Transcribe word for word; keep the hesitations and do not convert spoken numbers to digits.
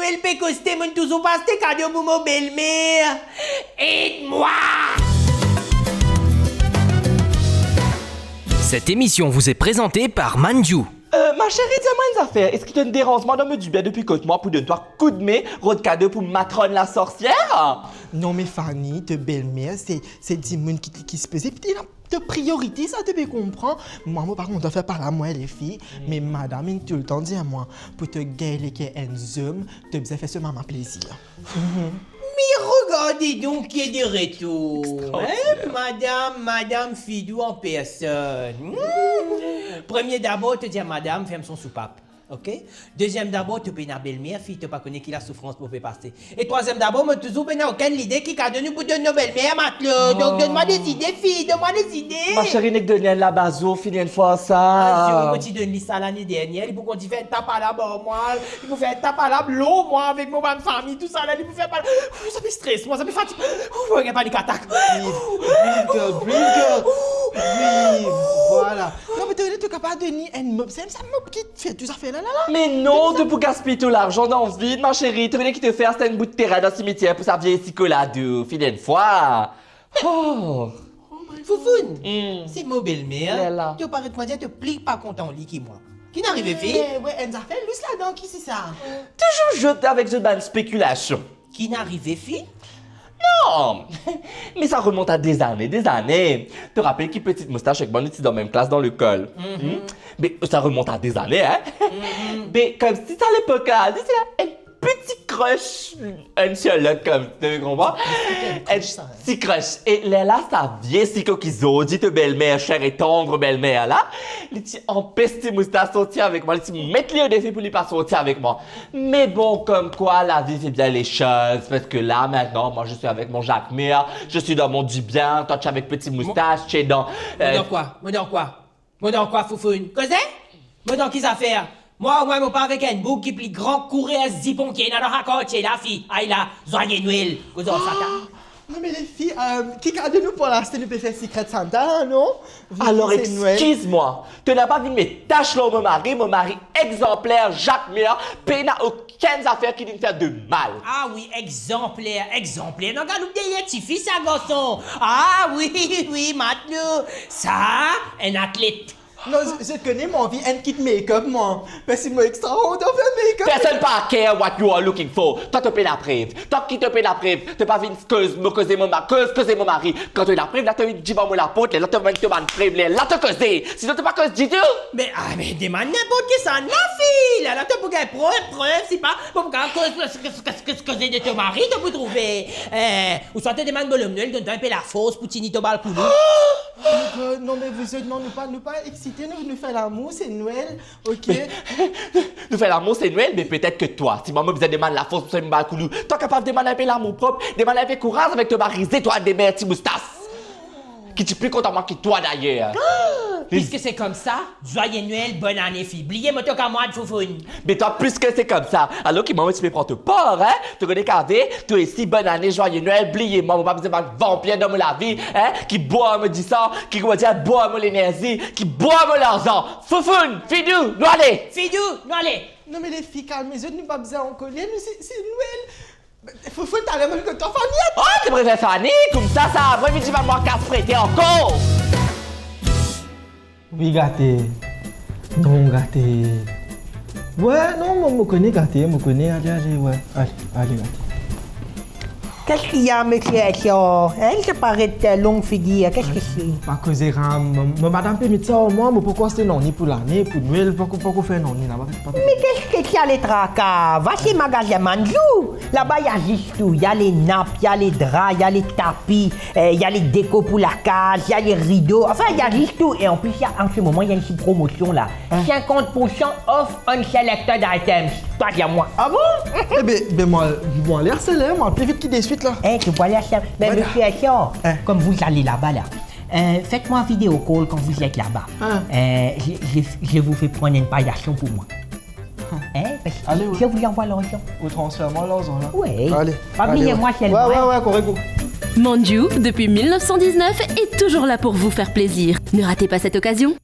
Mil pe koste, mo'nn touzour pa aste kado pou mo belmer. Ed mwa! Cette émission vous est présentée par Mandiou. Euh, ma chérie, dir mwa enn zafer, eski to'nn deranz mwa dan mo dibien depi kot mwa pou donn twa koudme rod kado pou Matrone la sorcière? Non, me Fanny, to belmer, se, se dimoun ki, ki sipoze, epi ena to priorite, sa to pe konpran. Mwa, mo pa kontan fer palab mwa lefi, me madam inn toultan dir mwa, pou to gagn leker enn zom, to bizin fer so mama plezir. Mi regard donk ki de retour, hein? Madam, madam Fidou an personn. Hmm. Premie dabor, to dir madam ferm son soupap, ok? Deziem dabor, to pena belmer, fi, to pa kone ki lasoufrans mo pe pase. E trwaziem dabor, mo touzour pena okenn lide ki kado nou pou donn nou belmer, matlo. Donk, donn mwa de zide, fi, donn mwa de zide. Ma chérie, nek donn enn labazour, fini enn fwa sa. Ayo, mo ti donn li sa lane dernie, li pou kontign fer enn ta palab ar mwa. Li pou fer ta palab lor mwa avek mo bann fami, tousala, li pou fer palab. Ou, sa pe stres mwa, sa pe fatig. Ou, mo gagn panik atak. Breathe, breathe, girl, breathe, girl. Breathe, vwala. Non, me to, to kapav donn li enn mop, se sa mop ki fer tou zafer la, la, la. Me non, to pou gaspiy to larzan dan vid, ma chérie. To kone ki to fer, aste enn bout terin dan simitier pou sa vie siko la, dou, fini enn fwa. Oh. Foufoun, hmm, se mo belmer. Lela. To paret mwa dir to pli pa kontan li ki mwa. Ki'nn arive, fi? Eh, we, enn zafer lous ladan, ki si sa? Touzour zot avek zot bann spekilasion. Ki'nn arive, fi? Non, me sa remont a dezane, dezane. To rapel ki Petit Moustache ek mwa nou ti dan mem klas dan lekol? Mhm. Hmm? Me sa remont a dezane, hein? Mhm. Me komsi sa lepok la, ti ti la, enn piti crush, enn sel lot, komsi, to konpran? Enn ti crush. E lerla sa vie siko ki zordi to belmer, cher et tendre belmer la, li ti anpes Ti Moustache sorti avek mwa, li ti met li o defi pou li pa sorti avek mwa. Me bon, comme quoi la vie fait bien les choses, parce que là, maintenant, moi, je suis avec mon Jacques Mur, je suis dans mon dibien, toi, tu es avec Petit Moustache, tu es dans, euh... Mo dan kwa? Mo dan kwa? Mo dan kwa, Foufoun? Koze? Mo dan ki zafer? Mwa, omwin, mo pa avek enn boug ki pli gran kourer zipon ki ena dan sa kartie la, fi. Ay la, zwaye Nwel. Koze ar sa ta. Non, me lefi, euh, ki kado nou pou aste, nou pe fer Secret Santa, non? Alor, eskiz mwa, to napa vinn met tas lor mo mari, mo mari exanpler, Jacques Mur, pena okenn zafer ki linn fer de mal. Ah wi, exanpler, exanpler. Non, galoup deryer tifi sa, garson. Ah wi, wi, matlo. Sa, enn atlet. Non, zot, zot kone mo anvi enn kit make-up, mwa. Parski mo extra or dan fer make-up. Personne pa care what you are looking for. Twa to pena prev. Twa ki to pena prev. To pa vinn koz mo koze mo ma-, koz, koze mo mari. Kan to ena prev, la to vinn devan mo laport, lerla to vinn to bann prev, lerla to koze. Sinon to pa koz ditou. Me, ah, me demann ninport kisannla, fi. Lerla to pou gagn prev, prev, si pa, pou kapav koz, koz, koz, koz, koze de to mari, to pou trouve. Eh, ouswa to demann Bonhomme Noël donn twa inpe lafors pou tini to bal koulou. Oh my God, non, me vous êtes, non, nou pa, nou pa exite, nou, nou fer lamour, se Nwel, ok? Nou fer lamour, se Nwel, me petet ke twa, si mwa mo bizin demann lafors pou sot bal koulou, twa kapav demann inpe lamour prop, demann inpe kouraz avek to mari, ze twa demer Ti Moustache, ki ti pli kontan mwa ki twa dayer. Piske se koumsa, zwaye Nwel, bonn ane, fi. Bliye mo to kamwad, Foufoun. Me twa, piske se koumsa, alor ki mwa mo ti pe pran to par, hein? To kone kave, to osi, bonn ane, zwaye Nwel, bliye mwa, mo pa bizin bann vanpir dan mo lavi, hein, ki bwar mo disan, ki, kouma dir, bwar mo lenerzi, ki bwar mo larzan. Foufoun, Fidou, nou ale! Fidou, nou ale! Non, me lefi, kalme zot, nou pa bizin ankoler, nou, se, se Nwel. Foufoun, taler mo vinn kot twa, Fanny. Oh, to prefer Fanny, koumsa sa, apre vinn dimann mwa kas prete ankor. Wi, gate. Non, gate. We, non, mo, mo kone gate, mo kone, ale, ale, we. Ale, ale, gate. Qu'est-ce qu'il y a, monsieur Hector? Hein, sa paret, euh, long figir, qu'est-ce que c'est? Pa koze ram, mo, mo madam pe met sa ar mwa, mo pankor aste nanye pou lane, pou Nwel, pankor, pankor fer nanye laba, pa, pa. Mais qu'est-ce que c'est, les tracas? Va chez magasin Mandiou. Laba, il y a zis tou. Il y a les nappes, il y a les draps, il y a les tapis, euh, il y a les décos pour la case, il y a les rideaux. Enfin, il y a zis tou. Et en plus, il y a, en ce moment, il y a une petite promotion, là. Hein? Cinquante pour cent off on selected items. Twa, dir mwa. Ah bon? Eh ben, ben, mwa, mwa, ale aseler, mwa, pli vit ki deswit la. Eh, to pou ale aseler. Mais, voilà, monsieur Hector, hein, comme vous allez là-bas, là, euh, faites-moi un vidéo call quand vous êtes là-bas. Hein? Euh, je, je, je vous fais prendre une paye d'action pour moi. Hein? Parce que... Ale, wi. Je vous envoie l'argent. Ou transfer mwa larzan la. Oui. Ale. Pa bliye mwa selman, hein. We, we, we, korek. Mandiou, depuis mille neuf cent dix-neuf, est toujours là pour vous faire plaisir. Ne ratez pas cette occasion.